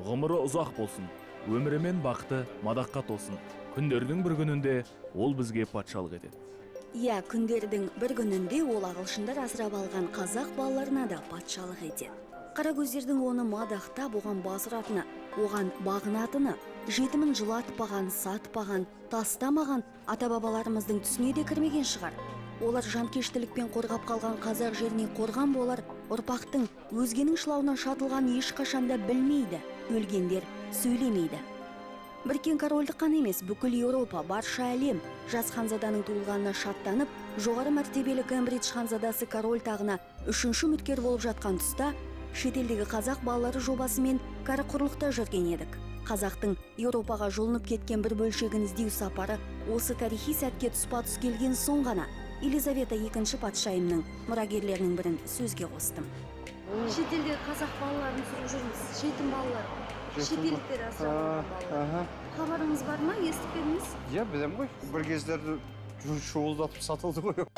Ғұмыры ұзақ болсын, өмірі мен бақыты мадаққа толсын. Күндердің бір күнінде ол бізге патшалық етеді. Иә, күндердің бір күнінде ол ағылшындар асырап алған қазақ балаларына да патшалық етеді. Қаракөздердің оны мадақтап, оған бас ұратыны, оған бағынатыны, жетімін жылатпаған, сатпаған, тастамаған ата-бабаларымыздың түсіне де кірмеген шығар. Олар жанкештілікпен қорғап қалған қазақ жеріне қорған болар ұрпақтың өзгенің шылауына шатылған ешқашанда білмейді, өлгендер сөйлемейді. Біріккен корольдік қана емес, бүкіл Еуропа, барша әлем жас ханзаданың туылғанына шаттанып, жоғары мәртебелі Кембридж ханзадасы король тағына үшінші үміткер болып жатқан тұста шетелдегі қазақ балалары жобасымен кәрі құрлықта жүрген едік. Қазақтың Еуропаға жұлынып кеткен бір бөлшегін іздеу сапары осы тарихи сәтке тұспа-тұс келген соң ғана Елизавета II патшайымның мұрагерлерінің бірін сөзге қостым. Шетелдегі қазақ балаларын түсіріп жүрміз, жетім балалар, шетелдіктер асырап алған балалар. Хабарыңыз бар ма, естіп пе едіңіз? Иә, білемін ғой. Бір кездері шуылдатып сатылды ғой.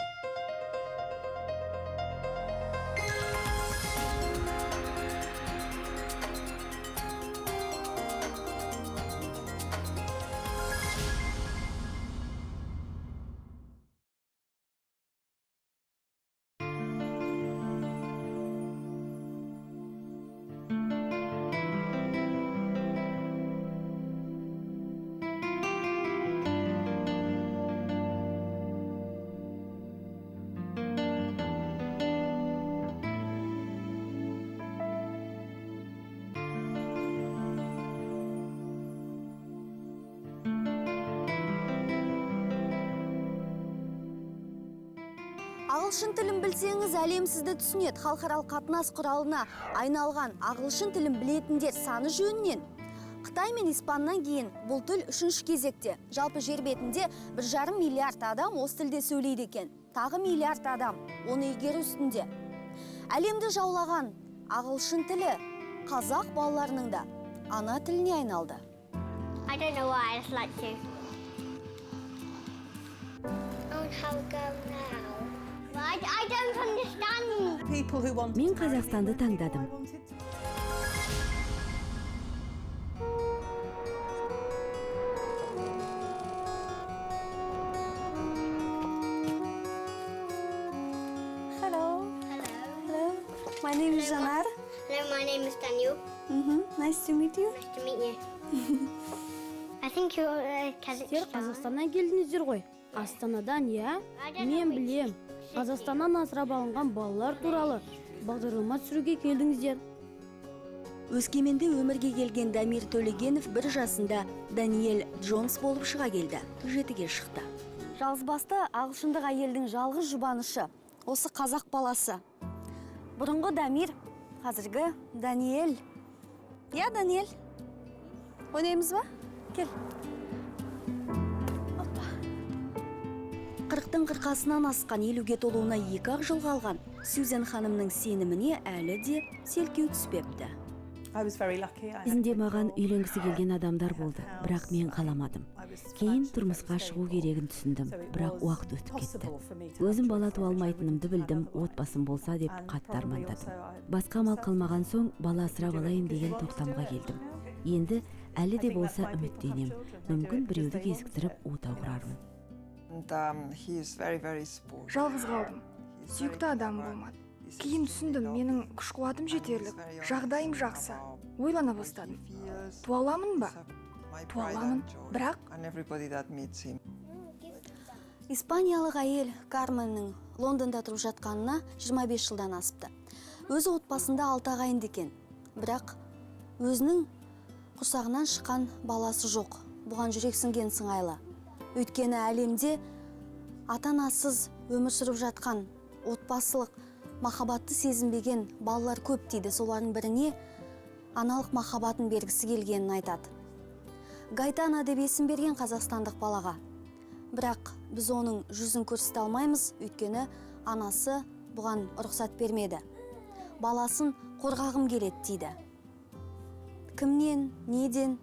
Ағылшын тілін білсеңіз, әлем сізді түсінеді. Халықаралық қатынас құралына айналған ағылшын тілін білетіндер саны жөнінен Қытай мен Испаннан кейін бұл тіл үшінші кезекте. Жалпы жер бетінде 1,5 миллиард адам осы тілде сөйлейді екен. Тағы миллиард адам оны игеру үстінде. Әлемді жаулаған ағылшын тілі қазақ балаларының да ана тіліне айналды. I don't know why, I just like to. I want to have a go now. I don't understand. Мен Қазақстанды таңдадым. Hello. Hello. Hello. My name is Janar. Hello, my name is Daniel. Nice to meet you. Nice to meet you. I think you're Сіздер Kazakhstan. Қазақстаннан келдіңіздер ғой. Астанадан, иә? Мен білем. Қазақстаннан асырап алынған балалар туралы бағдарлама түсіруге келдіңіздер. Өскеменде өмірге келген Дамир Төлегенов бір жасында Даниэль Джонс болып шыға келді. 7-ге шықты. Жалғызбасты ағылшындық әйелдің жалғыз жұбанышы осы қазақ баласы. Бұрынғы Дамир, қазіргі Даниэль. Иә, Даниэль. Ойнаймыз ба? Кел. Опа. 40-тың қырқасынан асқан, 50-ге толуына 2-ақ жыл қалған Сюзен ханымның сеніміне әлі де селкеу түспепті. Кезінде маған үйленгісі келген адамдар болды, бірақ мен қаламадым. Кейін тұрмысқа шығу керегін түсіндім, бірақ уақыт өтіп кетті. Өзім бала туа алмайтынымды білдім, отбасым болса деп қатты армандадым. Басқа амал қалмаған соң бала асырап алайын деген тоқтамға келдім. Енді әлі де болса үміттенем. Мүмкін біреуді кезіктіріп отау құрармын. Жалғыз қалдым. Сүйікті адамым болмады. Кейін түсіндім, менің күш-қуатым жетерлік, жағдайым жақсы. Ойлана бастадым. Туа аламын ба? Туа аламын, бірақ Испаниялық әйел Карменнің Лондонда тұрып жатқанына 25 жылдан асыпты. Өзі отбасында 6 ағайынды екен. Бірақ өзінің құрсағынан шыққан баласы жоқ. Бұған жүрексінген сыңайлы. Өйткені әлемде ата-анасыз өмір сүріп жатқан, отбасылық махаббатты сезінбеген балалар көп дейді. Солардың біріне аналық махаббатын бергісі келгенін айтады. Гайтана деп есім берген қазақстандық балаға. Бірақ біз оның жүзін көрсете алмаймыз, өйткені анасы бұған рұқсат бермеді. Баласын қорғағым келеді дейді. Кімнен, неден?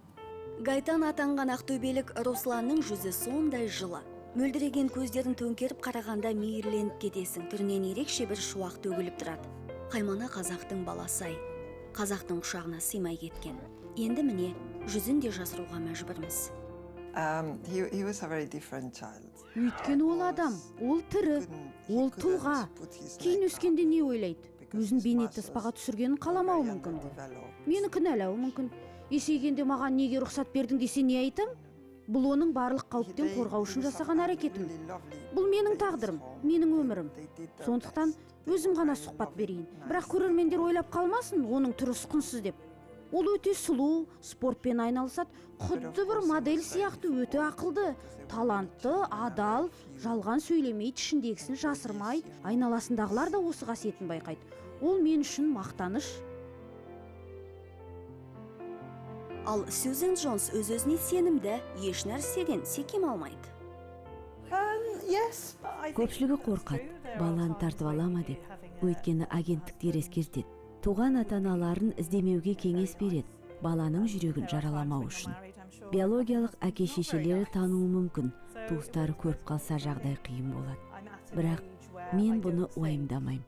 Гайтан атанған ақтөбелік Русланның жүзі сондай жылы. Мөлдіреген көздерін төңкеріп қарағанда мейірленіп кетесің. Түрінен ерекше бір шуақ төгіліп тұрады. Қаймана қазақтың баласы-ай. Қазақтың құшағына сыймай кеткен. Енді міне, жүзін де жасыруға мәжбүрміз. Өйткені ол адам, ол тірі, ол тұлға. Кейін өскенде не ойлайды? Өзін бейнетаспаға түсіргенін қаламауы мүмкін ғой. Мені кінәлауы мүмкін. Есейгенде маған неге рұқсат бердің десе, не айтам? Бұл оның барлық қауіптен қорғау үшін жасаған әрекетім. Бұл менің тағдырым, менің өмірім. Сондықтан өзім ғана сұхбат берейін. Бірақ көрермендер ойлап қалмасын, оның түрі ұсқынсыз деп. Ол өте сұлу, спортпен айналысады, құдды бір модель сияқты, өте ақылды, талантты, адал, жалған сөйлемейді, ішіндегісін жасырмайды. Айналасындағылар да осы қасиетін байқайды. Ол мен үшін мақтаныш. Ал Сьюзен Джонс өз-өзіне сенімді, еш нәрседен секем алмайды. Көпшілігі қорқады, баланы тартып ала ма деп. Өйткені агенттіктер ескертеді. Туған ата-аналарын іздемеуге кеңес береді, баланың жүрегін жараламау үшін. Биологиялық әке-шешелері тануы мүмкін, туыстары көріп қалса, жағдай қиын болады. Бірақ мен бұны уайымдамаймын.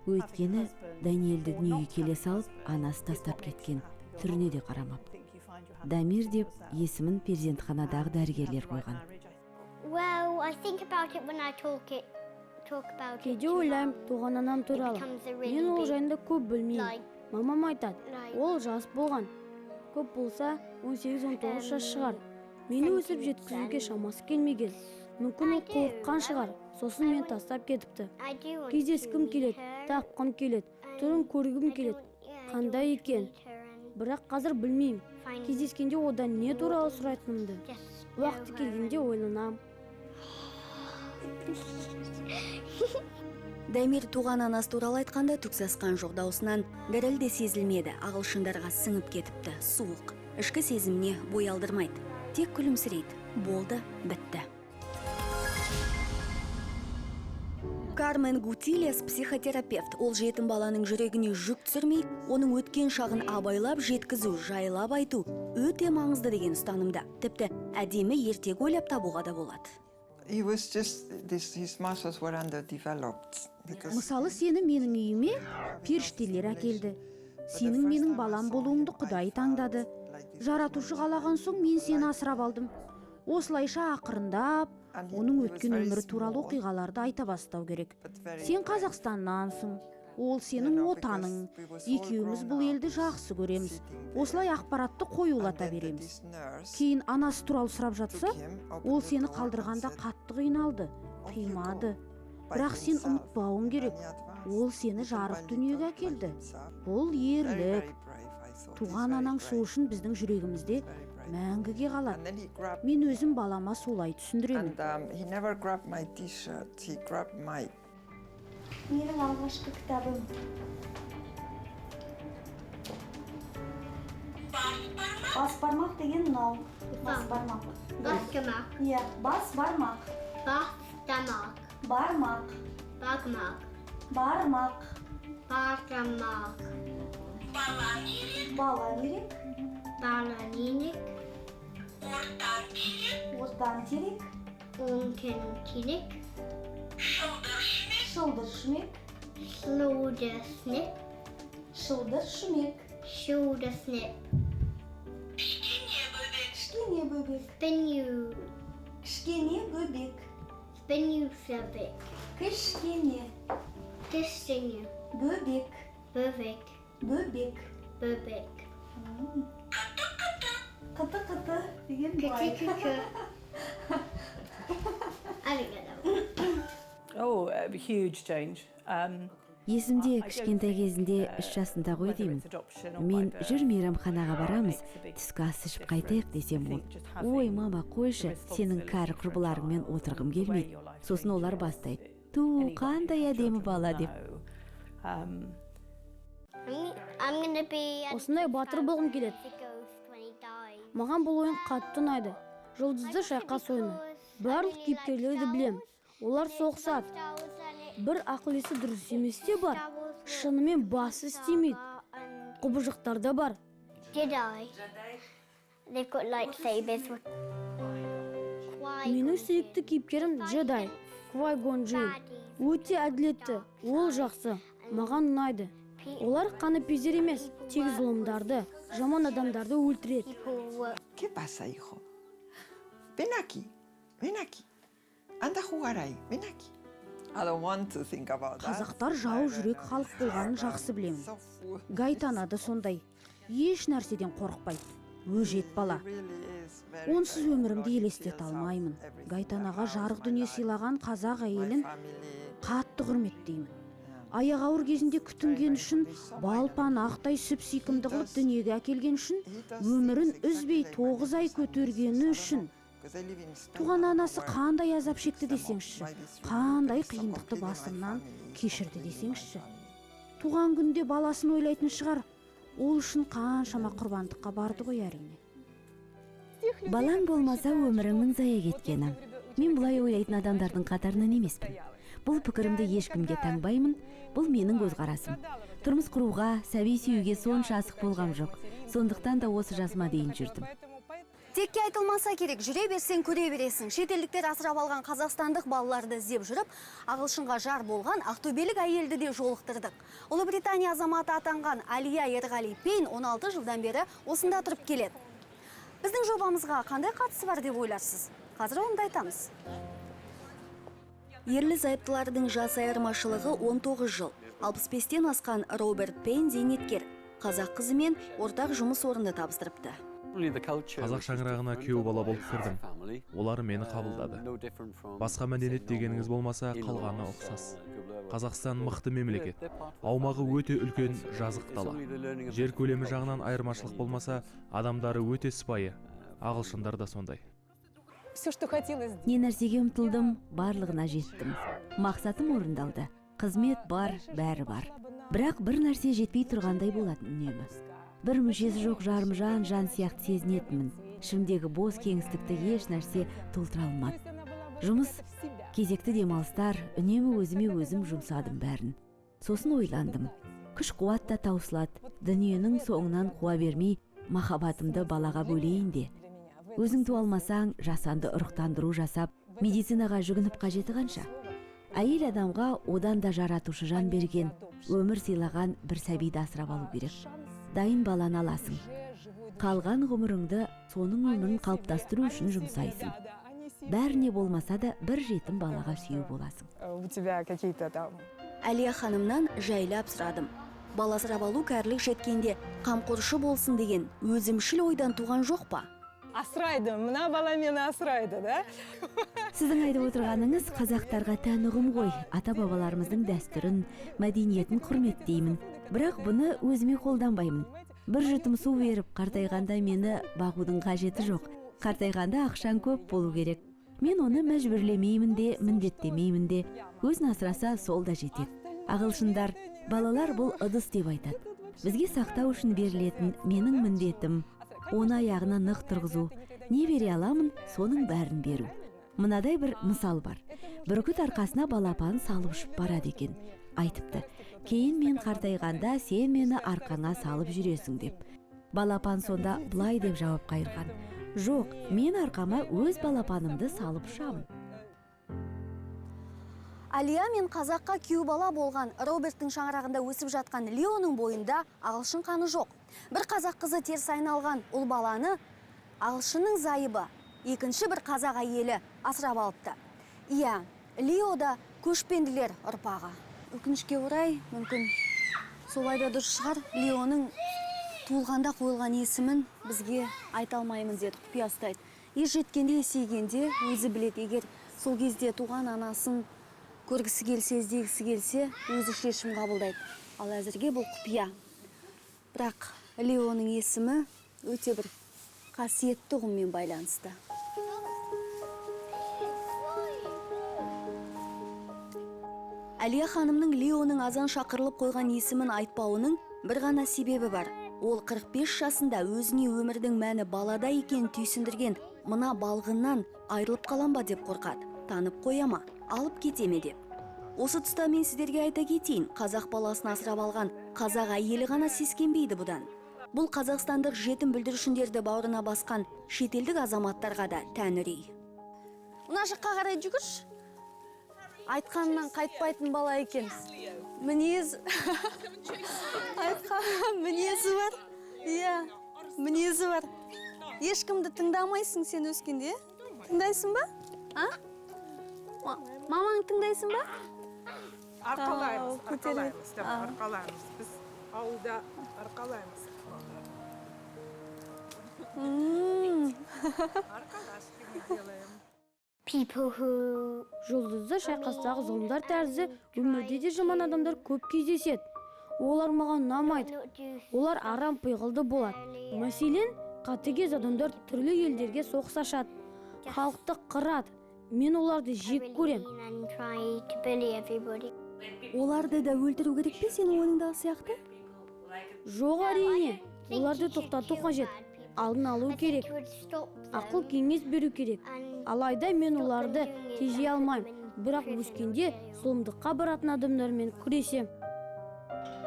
Өйткені Даниэлді дүниеге келе салып, анасы тастап кеткен, түріне де қарамапты. Дамир деп есімін перзентханадағы дәрігерлер қойған. Кейде ойлаймын туған анам туралы. Мен ол жайында көп білмеймін. Мамам айтады, ол жас болған. Көп болса 18-19 жас шығар. Мені өсіріп жеткізуге шамасы келмеген. Мүмкін ол қорыққан шығар. Сосын мен тастап кетіпті. Кездескім келеді, тапқым келеді, түрін көргім келеді. Қандай екен? Бірақ қазір білмеймін. Кездескенде одан не туралы сұрайтынымды. Уақыты келгенде ойланам. Дамир туған анасы туралы айтқанда түк сасқан жоқ, даусынан діріл де сезілмеді. Ағылшындарға сіңіп кетіпті, суық. Ішкі сезіміне бой алдырмайды. Тек күлімсірейді. Болды, бітті. Кармен Гутилес психотерапевт. Ол жетім баланың жүрегіне жүк түсірмей, оның өткен шағын абайлап жеткізу, жайлап айту өте маңызды деген ұстанымда. Тіпті әдемі ертегі ойлап табуға да болады. Мысалы, сені менің үйіме періштелер әкелді. Сенің менің балам болуыңды Құдай таңдады. Жаратушы қалаған соң мен сені асырап алдым. Осылайша ақырындап оның өткен өмірі туралы оқиғаларды айта бастау керек. Сен Қазақстаннансың, ол сенің отаның. Екеуміз бұл елді жақсы көреміз. Осылай ақпаратты қоюлата береміз. Кейін анасы туралы сұрап жатса, ол сені қалдырғанда қатты қиналды, қимады. Бірақ сен ұмытпауың керек. Ол сені жарық дүниеге әкелді. Бұл ерлік. Туған анаң сол үшін біздің жүрегімізде мәңгіге қалады. Мен өзім балама солай түсіндіремін. Менің алғашқы кітабым. Бас бармақ деген мынау. Бас бармақ. Бас бармақ. Иә, бас бармақ. Бас тамақ. Бармақ. Бармақ. Бармақ. Бармақ. Бала керек. Бала керек. Ортан терек. Ортан терек. Оңтен терек. Шылдыр шүмек. Шылдыр шүмек. Шылдыр шүмек. Шылдыр шүмек. Кішкене бөбек. Кішкене бөбек. Спиню. Кішкене бөбек. Спиню бөбек. Кішкене. Кішкене. Бөбек. Бөбек. Бөбек. Бөбек. Қыты-қыты деген былай. Кіті-кіті. I don't get that one. Oh, a huge change. Есімде, кішкентай кезінде, 3 жасында ғой деймін. Мен жүр мейрамханаға барамыз, түскі ас ішіп қайтайық десем, ол: «Ой, мама, қойшы, сенің кәрі құрбыларыңмен отырғым келмейді». Сосын олар бастайды: «Ту, қандай әдемі бала» деп. Осындай батыр болғым келеді. Маған бұл ойын қатты ұнайды. Жұлдызды шайқас ойыны. Барлық кейіпкерлерді білем. Олар соғысады. Бір ақыл есі дұрыс емес те бар. Шынымен басы істемейді. Құбыжықтар да бар. Менің сүйікті кейіпкерім джедай Квай-Гон Джин. Өте әділетті, ол жақсы, маған ұнайды. Олар қаныпезер емес, тек зұлымдарды, жаман адамдарды өлтіреді. ¿Qué pasa, hijo? Ven aquí, ven aquí. Anda a jugar ahí, ven aquí. Қазақтар жау жүрек халық болғанын жақсы білемін. Гайтана да сондай. Еш нәрседен қорықпайды. Өжет бала. Онсыз өмірімді елестете алмаймын. Гайтанаға жарық дүние сыйлаған қазақ әйелін қатты құрметтеймін. Аяқ ауыр кезінде күтінген үшін, балпан ақтай сүп сүйкімді қылып дүниеге әкелген үшін, өмірін үзбей 9 ай көтергені үшін. Туған анасы қандай азап шекті десеңізші, қандай қиындықты басынан кешірді десеңізші. Туған күнде баласын ойлайтын шығар, ол үшін қаншама құрбандыққа барды ғой әрине. Балаң болмаса, өміріңнің зая кеткені. Мен бұлай ойлайтын адамдардың қатарынан емеспін. Бұл пікірімді ешкімге таңбаймын, бұл менің көзқарасым. Тұрмыс құруға, сәби сүюге сонша асық болғам жоқ. Сондықтан да осы жасыма дейін жүрдім. Текке айтылмаса керек, жүре берсең, көре бересің. Шетелдіктер асырап алған қазақстандық балаларды іздеп жүріп, ағылшынға жар болған ақтөбелік әйелді де жолықтырдық. Ұлыбритания азаматы атанған Алия Ерғали Пейн 16 жылдан бері осында тұрып келеді. Біздің жобамызға қандай қатысы бар деп ойларсыз? Қазір оны да айтамыз. Ерлі зайыптылардың жас айырмашылығы 19 жыл. 65-тен асқан Роберт Пейн зейнеткер. Қазақ қызымен ортақ жұмыс орнында табыстырыпты. Қазақ шаңырағына күйеу бала болып кірдім. Олар мені қабылдады. Басқа мәдениет дегеніңіз болмаса, қалғаны ұқсас. Қазақстан мықты мемлекет. Аумағы өте үлкен жазық дала. Жер көлемі жағынан айырмашылық болмаса, адамдары өте сыпайы. Ағылшындар да сондай. Все, что хотелось. Не нәрсеге ұмтылдым, барлығына жеттім. Мақсатым орындалды. Қызмет бар, бәрі бар. Бірақ бір нәрсе жетпей тұрғандай болатын үнемі. Бір мүшесі жоқ жарым жан жан сияқты сезінетінмін. Ішімдегі бос кеңістікті еш нәрсе толтыра алмады. Жұмыс, кезекті демалыстар, үнемі өзіме өзім жұмсадым бәрін. Сосын ойландым. Күш қуат та таусылады. Дүниенің соңынан қуа бермей, махаббатымды балаға бөлейін де. Өзің туа алмасаң, жасанды ұрықтандыру жасап, медицинаға жүгініп қажеті қанша? Әйел адамға одан да жаратушы жан берген, өмір сыйлаған бір сәбиді асырап алу керек. Дайын баланы аласың. Қалған ғұмырыңды соның өмірін қалыптастыру үшін жұмсайсың. Бәріне болмаса да, бір жетім балаға сүйеу боласың. У тебя какие-то там. Әлия ханымнан жайлап сұрадым. Бала асырап алу кәрілік жеткенде қамқоршы болсын деген өзімшіл ойдан туған жоқ па? Асырайды, мына бала мені асырайды, да? Сіздің айтып отырғаныңыз қазақтарға тән ұғым ғой. Ата бабаларымыздың дәстүрін, мәдениетін құрметтеймін. Бірақ бұны өзіме қолданбаймын. Бір жұтым су беріп, қартайғанда мені бағудың қажеті жоқ. Қартайғанда ақшаң көп болу керек. Мен оны мәжбүрлемеймін де, міндеттемеймін де. Өзін асыраса, сол да жетеді. Ағылшындар балалар бұл ыдыс деп айтады. Бізге сақтау үшін берілетін менің міндетім оны аяғына нық тұрғызу. Не бере аламын, соның бәрін беру. Мынадай бір мысал бар. Бүркіт арқасына балапан салып ұшып барады екен. Айтыпты: «Кейін мен қартайғанда сен мені арқаңа салып жүресің», – деп. Балапан сонда былай деп жауап қайырған: «Жоқ, мен арқама өз балапанымды салып ұшамын». Алия мен қазаққа күйеу бала болған Роберттің шаңырағында өсіп жатқан Леоның бойында ағылшын қаны жоқ. Бір қазақ қызы теріс айналған ұл баланы ағылшынның зайыбы, екінші бір қазақ әйелі асырап алыпты. Иә, Лео да көшпенділер ұрпағы. Өкінішке орай, мүмкін солай да дұрыс шығар, Леоның туылғанда қойылған есімін бізге айта алмаймын деді, құпия ұстайды. Ер жеткенде, есейгенде өзі біледі, егер сол кезде туған анасын көргісі келсе, іздегісі келсе, өзі шешім қабылдайды. Ал әзірге бұл құпия. Бірақ Леоның есімі өте бір қасиетті ұғыммен байланысты. Әлия ханымның Леоның азан шақырылып қойған есімін айтпауының бір ғана себебі бар. Ол 45 жасында өзіне өмірдің мәні балада екенін түйсіндірген мына балғыннан айырылып қалам ба деп қорқады. Танып қоя ма, алып кете ме деп. Осы тұста мен сіздерге айта кетейін, қазақ баласын асырап алған қазақ әйелі ғана сескенбейді бұдан. Бұл қазақстандық жетім бүлдіршіндерді бауырына басқан шетелдік азаматтарға да тән үрей. Мына жаққа қарай жүгірші. Айтқанынан қайтпайтын бала екен. Мінез айтқан, мінезі бар, иә, мінезі бар. Ешкімді тыңдамайсың сен өскенде, тыңдайсың ба? А, мамаңды тыңдайсың ба? Арқалаймыз, Көтереді. арқалаймыз, да, арқалаймыз. Біз ауылда арқалаймыз. Арқалашки мы делаем. People who Жұлдызды шайқастағы зұлымдар тәрізді өмірде де жаман адамдар көп кездеседі. Олар маған ұнамайды. Олар арам пиғылды болады. Мәселен, қатыгез адамдар түрлі елдерге соғыс ашады, халықты қырады. Мен оларды жек көрем. And try to bully everybody. Оларды да өлтіру керек пе, сенің ойыңдағы сияқты? Жоқ, әрине. Оларды тоқтату қажет, алдын алу керек, ақыл кеңес беру керек. Алайда мен оларды тежей алмаймын, бірақ өскенде зұлымдыққа баратын адамдармен күресем.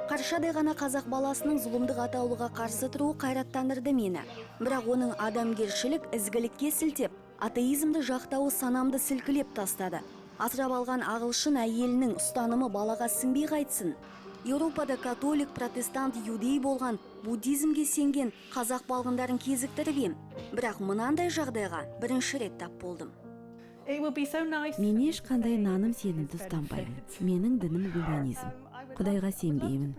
Қаршадай ғана қазақ баласының зұлымдық атаулыға қарсы тұруы қайраттандырды мені. Бірақ оның адамгершілік, ізгілікке сілтеп, атеизмді жақтауы санамды сілкілеп тастады. Асырап алған ағылшын әйелінің ұстанымы балаға сіңбей қайтсын? Еуропада католик, протестант, иудей болған, буддизмге сенген қазақ балғындарын кезіктіріп ем. Бірақ мынандай жағдайға бірінші рет тап болдым. Мен ешқандай наным сенімді ұстанбаймын. Менің дінім гуманизм. Құдайға сенбеймін.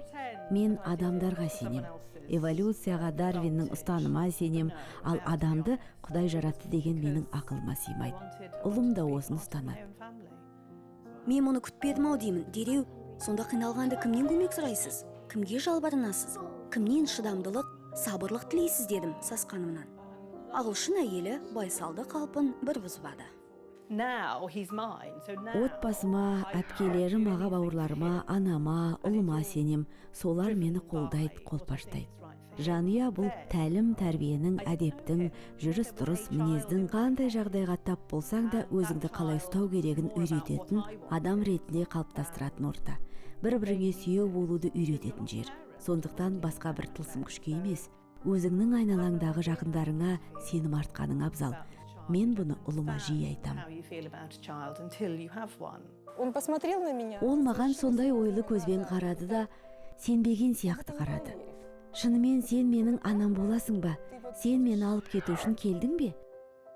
Мен адамдарға сенем. Эволюцияға, Дарвиннің ұстаныма сенем, ал адамды Құдай жаратты деген менің ақылыма сыймайды. Ұлым да осыны ұстанады. Мен мұны күтпедім ау деймін. Дереу: «Сонда қиналғанда кімнен көмек сұрайсыз? Кімге жалбарынасыз? Кімнен шыдамдылық, сабырлық тілейсіз?» – дедім сасқанымнан. Ағылшын әйелі байсалды қалпын бір бұзбады. Отбасыма, әпкелерім, аға бауырларыма, анама, ұлыма сенем. Солар мені қолдайды, қолпаштайды. Жанұя – бұл тәлім тәрбиенің, әдептің, жүріс тұрыс мінездің, қандай жағдайға тап болсаң да, өзіңді қалай ұстау керегін үйрететін, адам ретінде қалыптастыратын орта, бір біріңе сүйеу болуды үйрететін жер. Сондықтан басқа бір тылсым күшке емес, өзіңнің айналаңдағы жақындарыңа сенім артқаның абзал. Мен бұны ұлыма жиі айтамын. Он посмотрел на меня. Ол маған сондай ойлы көзбен қарады да, сенбеген сияқты қарады: «Шынымен сен менің анам боласың ба? Сен мені алып кету үшін келдің бе?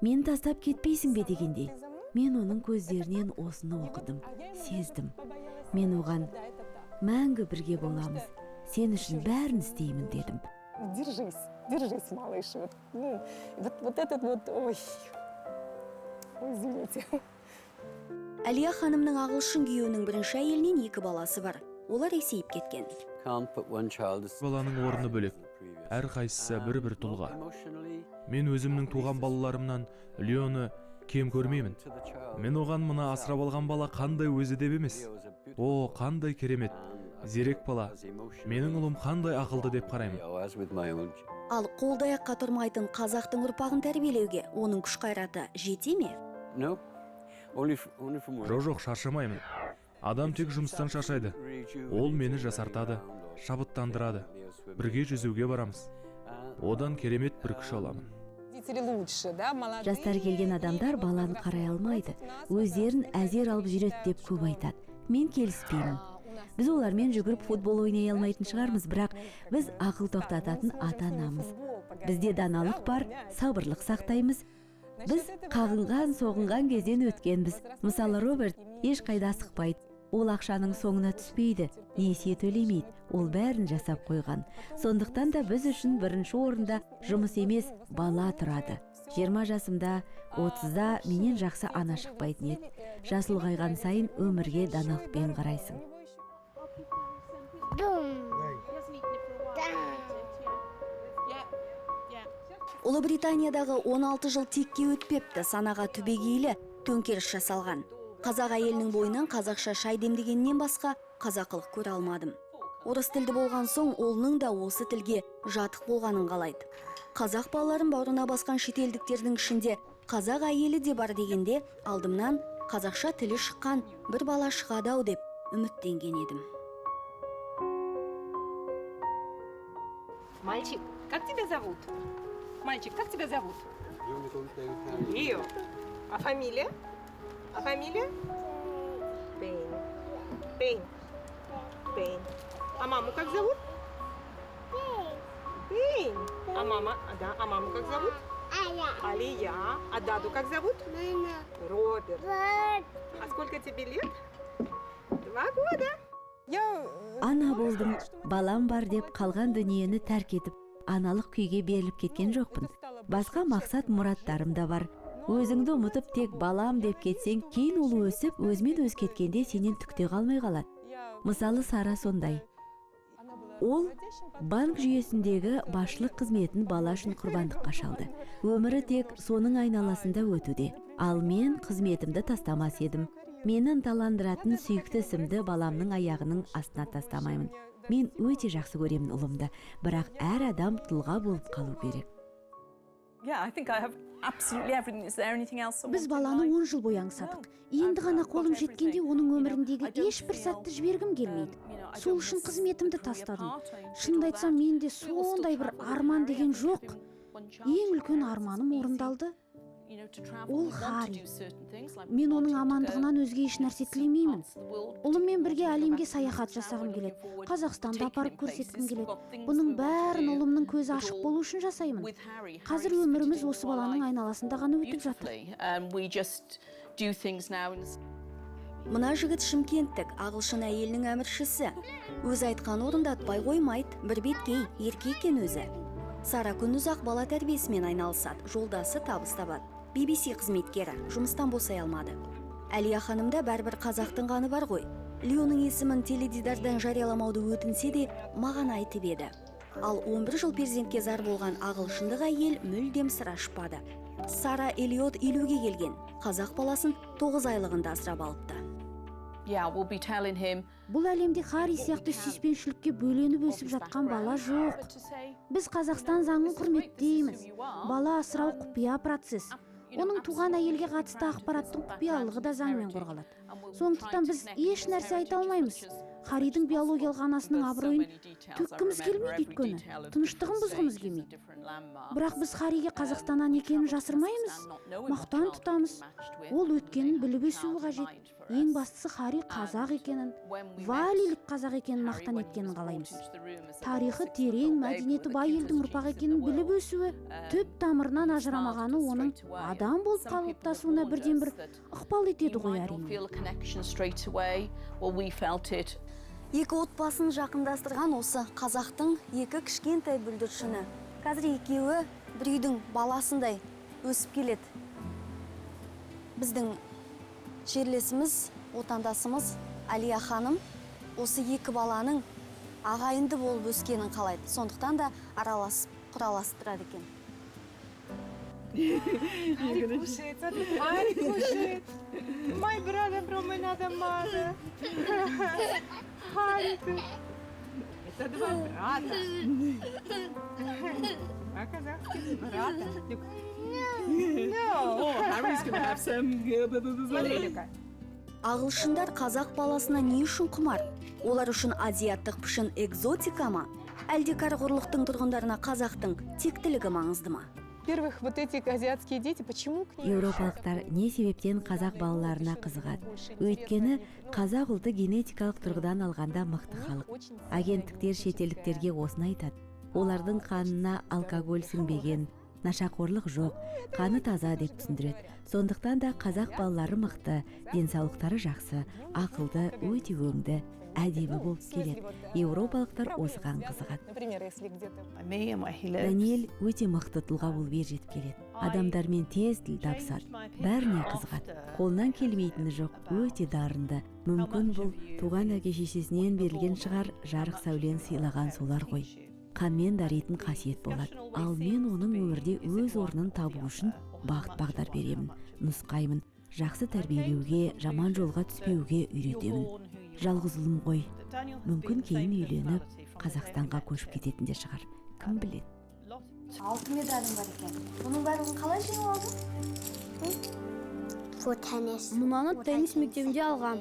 Мені тастап кетпейсің бе?» – дегендей. Мен оның көздерінен осыны оқыдым, сездім. Мен оған: «Мәңгі бірге боламыз, сен үшін бәрін істеймін», – дедім. Держись, держись, малыш. Вот, ну, вот этот вот, ой, ой, извините. Әлия ханымның ағылшын күйеуінің бірінші әйелінен екі баласы бар. Олар есейіп кеткен. Баланың орны бөлек, әрқайсысы бір бір тұлға. Мен өзімнің туған балаларымнан Леоны кем көрмеймін. Мен оған мына асырап алған бала қандай өзі деп емес, о, қандай керемет, зерек бала, менің ұлым қандай ақылды деп қараймын. Ал қолды аяққа тұрмайтын қазақтың ұрпағын тәрбиелеуге оның күш қайраты жете ме? Жоқ, жоқ, шаршамаймын. Адам тек жұмыстан шаршайды. Ол мені жасартады, шабыттандырады. Бірге жүзуге барамыз, одан керемет бір күш аламын. Родители лучше, да, молодые. Жастары келген адамдар баланы қарай алмайды, өздерін әзер алып жүреді деп көп айтады. Мен келіспеймін. Біз олармен жүгіріп футбол ойнай алмайтын шығармыз, бірақ біз ақыл тоқтататын ата анамыз. Бізде даналық бар, сабырлық сақтаймыз. Біз қағынған соғынған кезден өткенбіз. Мысалы, Роберт ешқайда асықпайды. Ол ақшаның соңына түспейді, несие төлемейді, ол бәрін жасап қойған. Сондықтан да біз үшін бірінші орында жұмыс емес, бала тұрады. 20 жасымда, 30-да менен жақсы ана шықпайтын еді. Жас ұлғайған сайын өмірге даналықпен қарайсың. Boom. Down. Ұлыбританиядағы 16 жыл текке өтпепті. Санаға түбегейлі төңкеріс жасалған. Қазақ әйелінің бойынан қазақша шай демдегеннен басқа қазақылық көре алмадым. Орыс тілді болған соң, ұлының да осы тілге жатық болғанын қалайды. Қазақ балаларын бауырына басқан шетелдіктердің ішінде қазақ әйелі де бар дегенде, алдымнан қазақша тілі шыққан бір бала шығады ау деп үміттенген едім. Мальчик, как тебя зовут? Мальчик, как тебя зовут? Лео. А фамилия? А фамилия? Пейн. Пейн. Бэйн. А маму как зовут? Бэйн. А мама, да, а маму как зовут? Аля. Алия. А даду как зовут? Мама. Роберт. А сколько тебе лет? 2 года. Ана болдым, балам бар деп қалған дүниені тәрк етіп, аналық күйге беріліп кеткен жоқпын. Басқа мақсат мұраттарым да бар. Өзіңді ұмытып, тек балам деп кетсең, кейін ол өсіп, өзімен өзі кеткенде, сенен түк те қалмай қалады. Мысалы, Сара сондай. Ол банк жүйесіндегі басшылық қызметін бала үшін құрбандыққа шалды. Өмірі тек соның айналасында өтуде. Ал мен қызметімді тастамас едім. Мені ынталандыратын сүйікті ісімді баламның аяғының астына тастамаймын. Мен өте жақсы көремін ұлымды, бірақ әр адам тұлға болып қалу керек. Біз баланы 10 жыл бойы аңсадық. Енді ғана қолым жеткенде, оның өміріндегі ешбір сәтті жібергім келмейді. Сол үшін қызметімді тастадым. Шынымды айтсам, менде сондай бір арман деген жоқ. Ең үлкен арманым орындалды. Ол Хари. Мен оның амандығынан өзге еш нәрсе тілемеймін. Ұлыммен бірге әлемге саяхат жасағым келеді, Қазақстанды апарып көрсеткім келеді. Бұның бәрін ұлымның көзі ашық болу үшін жасаймын. Қазір өміріміз осы баланың айналасында ғана өтіп жатыр. Мына жігіт шымкенттік ағылшын әйелінің әміршісі. Өзі айтқан орындатпай қоймайды, бір беткей, ерке екен өзі. Сара күнұзақ бала тәрбиесімен айналысады, жолдасы табыс табады. BBC қызметкері, жұмыстан босай алмады. Әлия ханымда бәрібір қазақтың қаны бар ғой. Леоның есімін теледидардан жарияламауды өтінсе де, маған айтып еді. Ал 11 жыл перзентке зар болған ағылшындық әйел мүлдем сыр ашпады. Сара Элиот 50-ге келген, қазақ баласын 9 айлығында асырап алыпты. Бұл әлемде Хари сияқты сүйіспеншілікке бөленіп өсіп жатқан бала жоқ. Біз Қазақстан заңын құрметтейміз. Бала асырау құпия процесс. Оның туған әйелге қатысты ақпараттың құпиялылығы да заңмен қорғалады. Сондықтан біз еш нәрсе айта алмаймыз. Харидің биологиялық анасының абыройын төккіміз келмейді, өйткені тыныштығын бұзғымыз келмейді. Бірақ біз Хариге Қазақстаннан екенін жасырмаймыз, мақтан тұтамыз. Ол өткенін біліп өсуі қажет. Ең бастысы, Хари қазақ екенін, валилік қазақ екенін мақтан еткенін қалаймыз. Тарихы терең, мәдениеті бай елдің ұрпағы екенін біліп өсуі, түп тамырынан ажырамағаны оның адам болып қалыптасуына бірден бір ықпал етеді ғой, әрине. Екі отбасын жақындастырған осы қазақтың екі кішкентай бүлдіршіні. Қазір екеуі бір үйдің баласындай өсіп келеді. Біздің жерлесіміз, отандасымыз Алия ханым осы екі баланың ағайынды болып өскенін қалайды. Сондықтан да араласып, құраласып тұрады екен. Харри кушает, смотри, Харри кушает. My brother from another mother. Харри. Это два брата. Два казахских брата. No. Oh, Harry's gonna have some. Смотри, Люка. Ағылшындар қазақ баласына не үшін құмар? Олар үшін азиаттық пішін экзотика ма? Әлде кәрі құрлықтың тұрғындарына қазақтың тектілігі маңызды ма? Во-первых, вот эти азиатские дети, почему к ним? Еуропалықтар не себептен қазақ балаларына қызығады? Өйткені қазақ ұлты генетикалық тұрғыдан алғанда мықты халық. Агенттіктер шетелдіктерге осыны айтады. Олардың қанына алкоголь сіңбеген, нашақорлық жоқ, қаны таза деп түсіндіреді. Сондықтан да қазақ балалары мықты, денсаулықтары жақсы, ақылды, өте өңді, әдемі болып келеді. Еуропалықтар осыған қызығады. Например, если где-то Даниэль өте мықты тұлға болып ержетіп келеді. Адамдармен тез тіл табысады, бәріне қызығады, қолынан келмейтіні жоқ, өте дарынды. Мүмкін, бұл туған әке шешесінен берілген шығар. Жарық сәулені сыйлаған солар ғой. Қанмен даритын қасиет болады. Ал мен оның өмірде өз орнын табу үшін бағыт бағдар беремін, нұсқаймын, жақсы тәрбиелеуге, жаман жолға түспеуге үйретемін. Жалғыз ұлым ғой. Мүмкін, кейін үйленіп, Қазақстанға көшіп кететін де шығар, кім біледі. Алты медалің бар екен. Бұның барлығын қалай жеңіп алдың? For tennis. Мынаны теннис мектебінде алғам.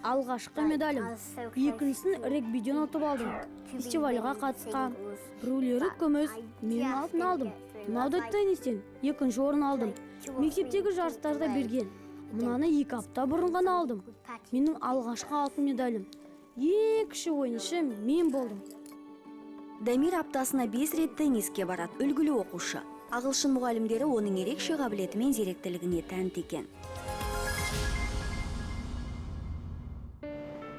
Алғашқы медалім. Екіншісін регбиден ұтып алдым. Фестивальға қатысқам. Біреулері күміс, мен алтын алдым. Мынау да теннистен екінші орын алдым. Мектептегі жарыстарда берген. Мынаны 2 апта бұрын ғана алдым. Менің алғашқы алтын медалім. Ең кіші ойыншы мен болдым. Дамир аптасына 5 рет тенниске барады, үлгілі оқушы. Ағылшын мұғалімдері оның ерекше қабілеті мен зеректілігіне тәнті екен.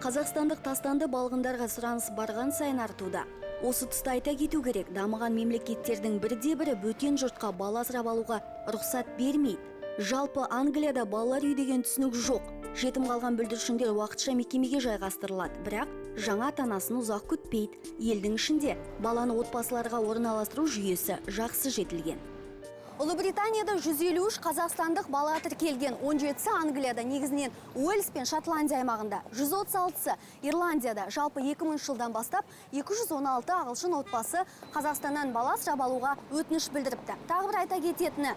Қазақстандық тастанды балғындарға сұраныс барған сайын артуда. Осы тұста айта кету керек, дамыған мемлекеттердің бірде-бірі бөтен жұртқа бала асырап алуға рұқсат бермейді. Жалпы Англияда балалар үйі деген түсінік жоқ. Жетім қалған бүлдіршіндер уақытша мекемеге жайғастырылады, бірақ жаңа ата-анасын ұзақ күтпейді. Елдің ішінде баланы отбасыларға орналастыру жүйесі жақсы жетілген. Ұлыбританияда 153 қазақстандық бала тіркелген, 17-сі Англияда, негізінен Уэльс пен Шотландия аймағында, 136-сы Ирландияда. Жалпы 2000 жылдан бастап 216 ағылшын отбасы Қазақстаннан бала асырап алуға өтініш білдіріпті. Тағы бір айта кететіні,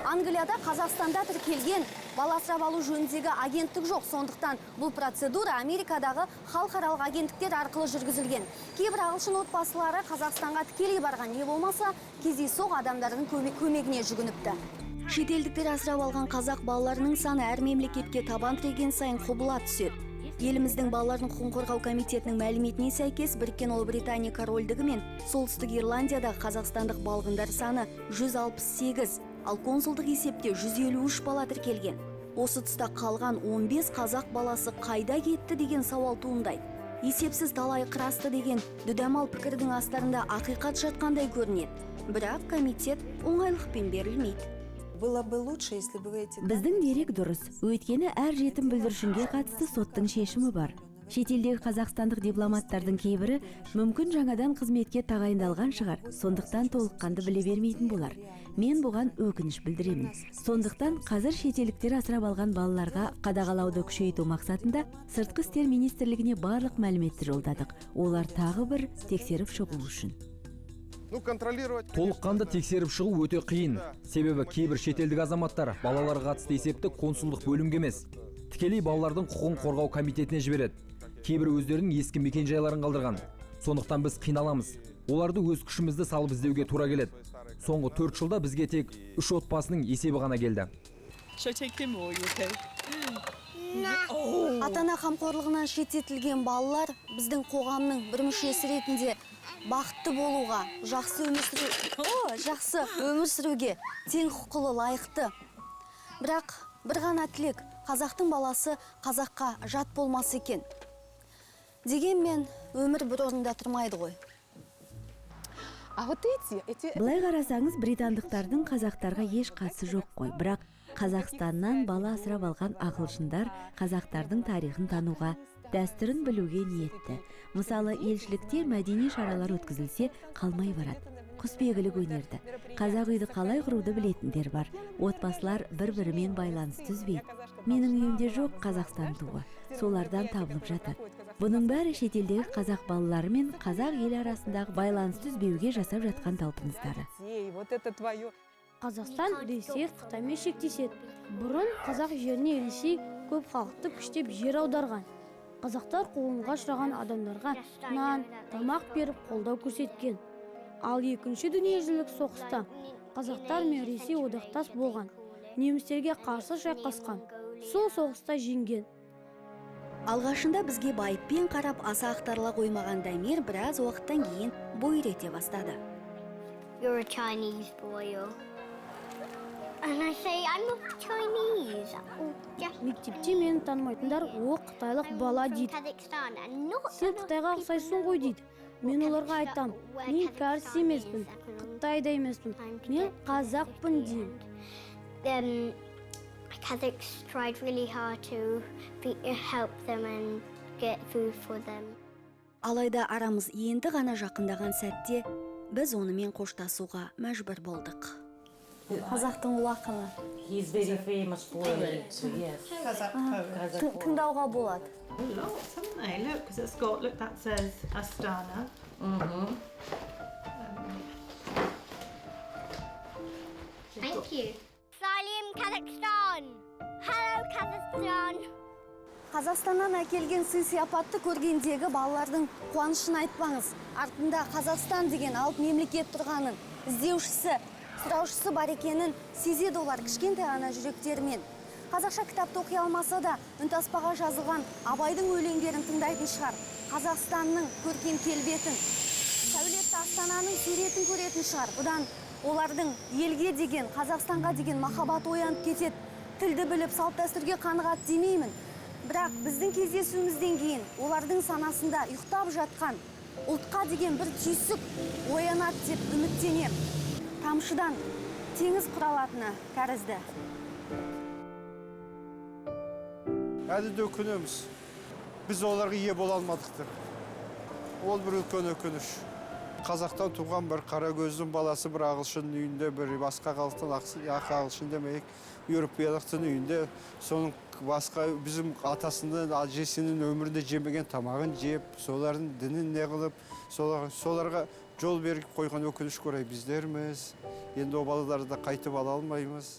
Англияда Қазақстанда тіркелген бала асырап алу жөніндегі агенттік жоқ, сондықтан бұл процедура Америкадағы халықаралық агенттіктер арқылы жүргізілген. Кейбір ағылшын отбасылары Қазақстанға тікелей барған, не болмаса кездейсоқ адамдардың көмегіне жүгініпті. Шетелдіктер асырап алған қазақ балаларының саны әр мемлекетке табан тіреген сайын құбыла түседі. Еліміздің балалардың құқығын қорғау комитетінің мәліметіне сәйкес, Біріккен Ұлыбритания корольдігі мен Солтүстік Ирландияда қазақстандық балғындар саны 168, ал консулдық есепте 153 бала тіркелген. Осы тұста қалған 15 қазақ баласы қайда кетті деген сауал туындайды. Есепсіз талай қырасты деген дүдамал пікірдің астарында ақиқат жатқандай көрінеді. Бірақ комитет оңайлықпен берілмейді. Было бы лучше, если бы вы эти Біздің дерек дұрыс, өйткені әр жетім бүлдіршінге қатысты соттың шешімі бар. Шетелдегі қазақстандық дипломаттардың кейбірі мүмкін жаңадан қызметке тағайындалған шығар, сондықтан толыққанды біле бермейтін болар. Мен бұған өкініш білдіремін. Сондықтан қазір шетелдіктер асырап алған балаларға қадағалауды күшейту мақсатында Сыртқы істер министрлігіне барлық мәліметті жолдадық. Олар тағы бір тексеріп шығу үшін. Ну, контролировать. Толыққанды тексеріп шығу өте қиын. Себебі кейбір шетелдік азаматтар балаларға қатысты есепті консулдық бөлімге емес, тікелей балалардың құқығын қорғау комитетіне жібереді. Кейбір өздерінің ескі мекенжайларын қалдырған. Сондықтан біз қиналамыз. Оларды өз күшімізді салып іздеуге тура келеді. Соңғы 4 жылда бізге тек 3 отбасының есебі ғана келді. Should I take him or are you okay? Ата-ана қамқорлығынан шеттетілген балалар біздің қоғамның бір мүшесі ретінде бақытты болуға, жақсы өмір сүру, жақсы өмір сүруге тең құқылы, лайықты. Бірақ бір ғана тілек, қазақтың баласы қазаққа жат болмас екен. Дегенмен өмір бір орында тұрмайды ғой. А вот эти Былай қарасаңыз, британдықтардың қазақтарға еш қатысы жоқ қой. Бірақ Қазақстаннан бала асырап алған ағылшындар қазақтардың тарихын тануға, дәстүрін білуге ниетті. Мысалы, елшілікте мәдени шаралар өткізілсе, қалмай барады. Құсбегілік өнерді, қазақ үйді қалай құруды білетіндер бар. Отбасылар бір-бірімен байланысты үзбейді. Менің үйімде жоқ Қазақстан туы, солардан табылып жатады. Бұның бәрі шетелдегі қазақ балалары мен қазақ елі арасындағы байланысты үзбеуге жасап жатқан талпыныстары. Детей, вот это твое. Қазақстан Ресей, Қытаймен шектеседі. Бұрын қазақ жеріне Ресей көп халықты күштеп жер аударған. Қазақтар қуғынға ұшыраған адамдарға нан, тамақ беріп қолдау көрсеткен. Ал екінші дүниежүзілік соғыста қазақтар мен Ресей одақтас болған. Немістерге қарсы шайқасқан. Сол соғыста жеңген. Алғашында бізге байыппен қарап аса ақтарыла қоймаған Дамир біраз уақыттан кейін бой үйрете бастады. You're a Chinese boy. Or... And I say, I'm not Chinese. Oh, just Мектепте мені танымайтындар о қытайлық бала дейді. Kazakhstan and not Сен Қытайға ұқсайсың ғой дейді. Мен оларға айтам, мен кәріс емеспін, Қытай да емеспін, мен қазақпын деймін. Kazakhs tried really hard to help them and get food for them. Алайда арамыз енді ғана жақындаған сәтте біз онымен қоштасуға мәжбүр болдық. Қазақтың ұлы ақыны. He's very famous poet, yes. Kazakh poet. Тыңдауға болады. Lots, haven't they? Look, because it's got, look, that says Astana. Thank you. Salim Kazakhstan. Hello, Kazakhstan. Қазақстаннан әкелген сый-сияпатты көргендегі балалардың қуанышын айтпаңыз. Артында Қазақстан деген алып мемлекет тұрғанын, іздеушісі, сұраушысы бар екенін сезеді олар кішкентай ғана жүректерімен. Қазақша кітапты оқи алмаса да, үнтаспаға жазылған Абайдың өлеңдерін тыңдайтын шығар. Қазақстанның көркем келбетін, сәулетті астананың суретін көретін шығар. Бұдан олардың елге деген, Қазақстанға деген махаббаты оянып кетеді. Тілді біліп, салт дәстүрге қанығады демеймін. Бірақ біздің кездесуімізден кейін олардың санасында ұйықтап жатқан ұлтқа деген бір түйсік оянады деп үміттенем. Тамшыдан теңіз құралатыны тәрізді. Әлі де өкінеміз. Біз оларға ие бола алмадық деп. Ол бір үлкен өкініш. Қазақтан туған бір қара көздің баласы бір ағылшынның үйінде, бір басқа халықтың ағылшын демейік, еуропиялықтың үйінде, соның басқа біздің атасының, әжесінің өмірінде жемеген тамағын жеп, солардың дінін не қылып, соларға жол беріп қойған өкініш орай біздерміз. Енді ол балаларды да қайтып ала алмаймыз.